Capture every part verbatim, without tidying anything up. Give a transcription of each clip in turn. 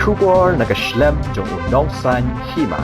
Khubor na ka shlem jong u nongsan hima.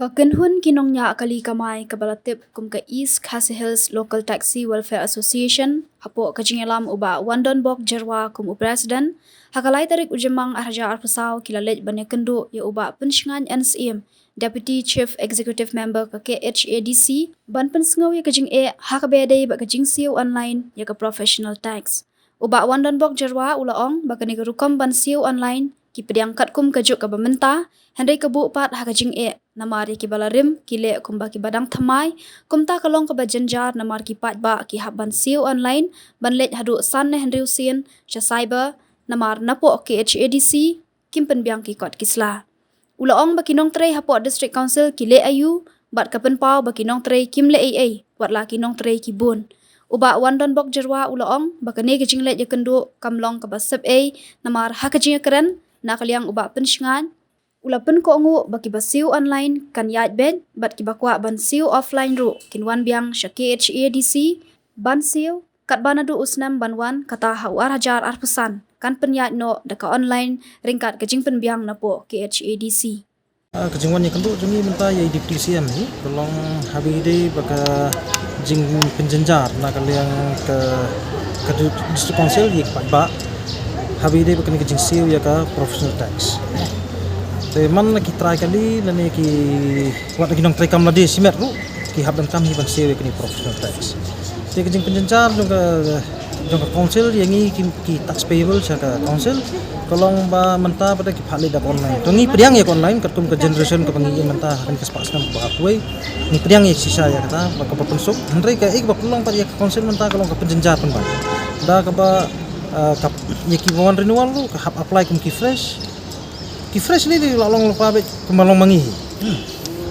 Ka kynhun ki nongñiah kali kamai kaba la tip kum ka East Khasi Hills Local Taxi Welfare Association, hapoh ka jingïalam u Bah Wandonbok Jyrwa kum u president, ha ka lai tarik u Jymmang ar hajar arphew saw ki la leit ban ïakynduh ïa u Bah Pynshngain N Syiem, Deputy Chief Executive Member ka K H A D C, ban pynsngew ïa ka jingeh ha kaba ïadei bad ka jingsiew online ïa ka professional tax. U Bah Wandonbok Jyrwa u la ong ba kane ka rukom ban siew online ki pdiang katkum ka juk kaba mynta, hynrei ka buh pat ha ka jingeh, namar ïa kiba la rim ki leh kumba kiba dang thymmai, kumta ka long kaba jynjar namar ki paidbah ki hap ban siew online ban leit haduh san ne hynriew sien sha cyber, namar napoh K H A D C kim pynbiang ki kot ki sla. U la ong ba ki nongtrei hapoh District Council ki leh aiu bad ka pynpaw ba ki nongtrei kim leh ei ei, wat la ki nongtrei ki bun. U Bah Wandonbok Jyrwa u la ong ba kane ka jingleit ïakynduh kam long kaba sep ei, namar ha ka jingïakren na ka liang u Bah Pynshngain u la pynkohnguh ba kiba siew online kan ïaid beit bad kiba kwah ban siew offline ruh kin wan biang sha K H A D C ban siew, katba naduh u snem ban wan, kata ha u ar hajar arphew san, kan pynïaid noh da ka online ryngkat ka jingpynbiang napoh K H A D C. Ah, ka jingwan ïakynduh jong ngi mynta ïa i Deputy C M hi ka long haba ïadei bad ka jingpynjynjar na ka liang ka, ka di-, District Council ïa ki paidbah haba ïadei bad kane ka jingsiew ïa ka professional tax. Te man la ki trai kali lane ki wat la ki nongtrei kam lade shimet ruh ki hap donkam hi ban siew ïa kane professional tax. Te ka jingpynjynjar jong ka, jong ka council ïa ngi ki, ki tax payable sha ka council ka long ba mynta pat de ki phah leit da ka online. To ngi pdiang ïa ka online katkum ka generation kaba ngi im mynta ha kane ka spah snem ba hapwei. Ngi pdiang ïa shisha ïa kata ba kaba pynsuk. Hynrei kaei kaba pynlong pat ïa ka council mynta ka long ka pynjynjar pynban. Da kaba, ah, ka, ïa kiba wan renewal ruh ka hap apply kum ki fresh. Ki fresh lei lei la long lypa beit kumba long ma ngi hi. Hmm.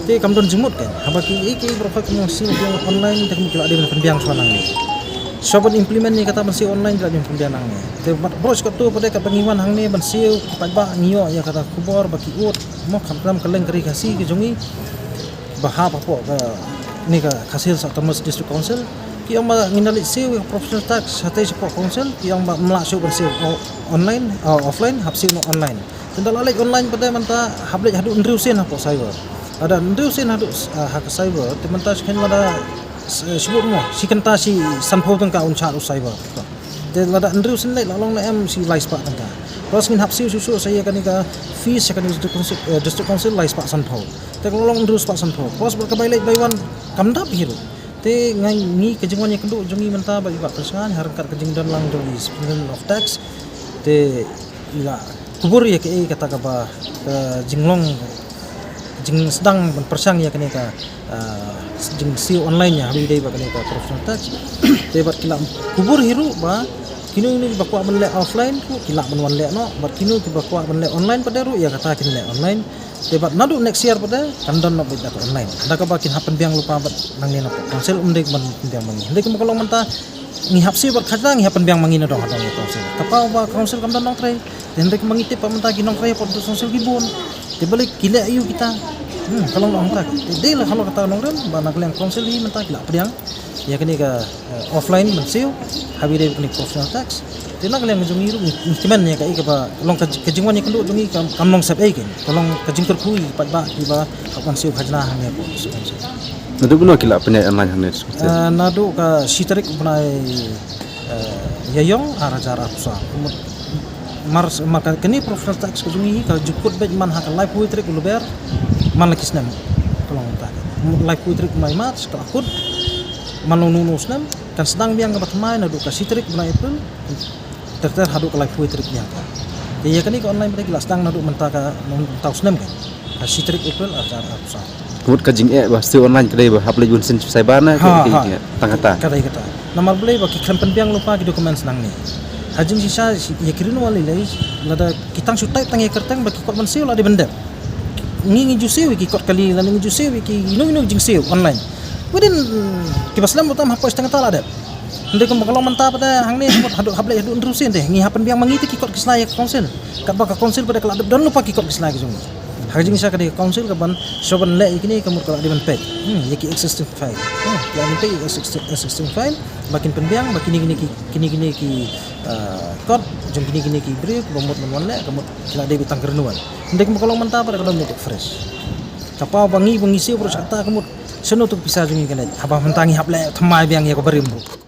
Te kam don jingmut kan. Haba kiei kiei baroh ki nong siew online te ki la dei ban pynbiang shuwa nangne. Shuwa ban implement ïa kata ban siew online ki la dei ban pynbiang nangne. Te baroh shi katto pat de katba ngi wan hangne ban siew ki paidbah ngi ïoh ïa kata khubor ba ki ud mo khamtam ka leng ka ri Khasi ka jong ngi ba hap hapoh kane ka Khasi Hills Autonomous District Council. Ki ong ba ngin da leit siew ïa ka professional tax shatei shapoh council, ki ong ba ym lah shuh ban siew o-, online, ah, offline, hap siew noh online. Te ynda la leit online pat de mynta hap leit haduh hynriew sien hapoh cyber. Lada hynriew sien haduh, ah, ha ka cyber, te mynta shi kynta lada, eh, shibun mo, shi kynta shi sanphew tyngka un shah u cyber. Te lada hynriew sien leit la long ne em shi lai spah tyngka. Plus ngin hap siew shuh shuh sa ïa kane ka fees sha kane ka district council, eh, district council lai spah sanphew. Te ka long hynriew spah sanphew. Plus bad ka bai leit bai wan kam dap hi ruh. Te nga ngi ka jingwan ïakynduh jong ngi mynta bad i Bah Pynshngain ha ryngkat ka jingdon lang jong i Superintendent of Tax. Te i la kubur ïa kaei kata kaba, ka jinglong, jingsdang ban pyrshang ïa kane ka, ah, jingsiew online ïa haba ïadei bad kane ka corruption tax. Te bad ki la kubur hi ruh ba kino kino kiba kwah ban leh offline ruh ki lah ban wan leh noh, bad kino kiba kwah ban leh online pat de ruh ïa kata kin leh online. Te bad naduh next year pat de kan don noh beit da ka online. Da kaba kin hap pynbiang lypa bad nangne na council, ym dei ban pynbiang ma ngi. Hynrei kumba ka long mynta ngi hap siew bad khajna ngi hap pynbiang ma ngi na dong ha dong ïa council. Kata ba council kam don nongtrei. Te hynrei kumba ngi tip ba mynta ki nongtrei hapoh council ki bun. Te balei ki leh aiu kita. Hmm, ka long nongtrei. Te dei la halor kata nongrim ba na ka liang council hi mynta ki la pdiang ïa kane ka, eh, offline ban siew, haba ïadei bad kane professional tax. Te na ka liang jong ngi ruh ngi kmen ïa kaei kaba long ka, ka jingwan ïakynduh jong ngi kam, kam long sep ei kein. Ka long ka jingkyrkhu ïa ki paidbah kiba hap ban siew khajna hangne hapoh council. Naduh mynno ki la pynïaid online hangne? Eh, naduh ka shi tarik u bnai, eh, Ïaïong ar hajar arphew saw. Mar, mar ka, kane professional tax ka jong ngi ka ju kut beit man ha ka laiphew tarik u Lber man la ki snem. Ka long mynta ka laiphew tarik u bnai March ka la kut man la uno uno u snem. Kan sdang biang kaba thymmai naduh ka shi tarik u bnai April ter ter haduh ka laiphew tarik biang ka. Te ïa kane ka online pat de ki la sdang naduh mynta ka, mynta u snem ka, ka shi tarik April ar hajar arphew saw. Ka mut ka jingeh ba siew online ka dei ba hap leit bun sien sha cyber ne ka, ha, ka, ha, tang kata. Ka dei kata. Namar balei ba ki khlem pynbiang lypa ki documents nangne. Ha jingshisha ïa ki renewal lei lei lada ki tang shu type tang ïa ka kyrteng ba ki kwah ban siew la dei ban dep. Ngi ngi ju siew ïa ki kot kali lane ngi ju siew ïa ki ino ino jingsiew online. Within kiba slem bad tam hapoh shi taïew kata la dep. Hynrei kumba ka long mynta pat de hangne haduh, hap leit haduh hynriew sien te ngi hap pynbiang ma ngi te ki kot ki sla ïa ka council. Katba ka council pat de ka la dep don lypa ki kot ki sla ki jong ngi. Ha ka jingshisha ka dei ka council kaban shuwa ban leh ïa kine ka mut ka la dei ban peit, hmm, ïa ki existing file. Hmm, ki la dei ban peit ïa ki existing, existing file ba kin pynbiang ba kine kine ki, kine kine ki, ah, kot jong kine kine ki briew ba mut man wan leh ka mut ki la dei beit tang ka renewal. Ynda ki ma ka long mynta pat ka don mut fresh. Ka paw ba ngi ba ngi siew baroh shata ka mut shano tu ka pisa jong ngi ka leit. Haba mynta ngi hap leh thymmai biang ïa ka barim ruh.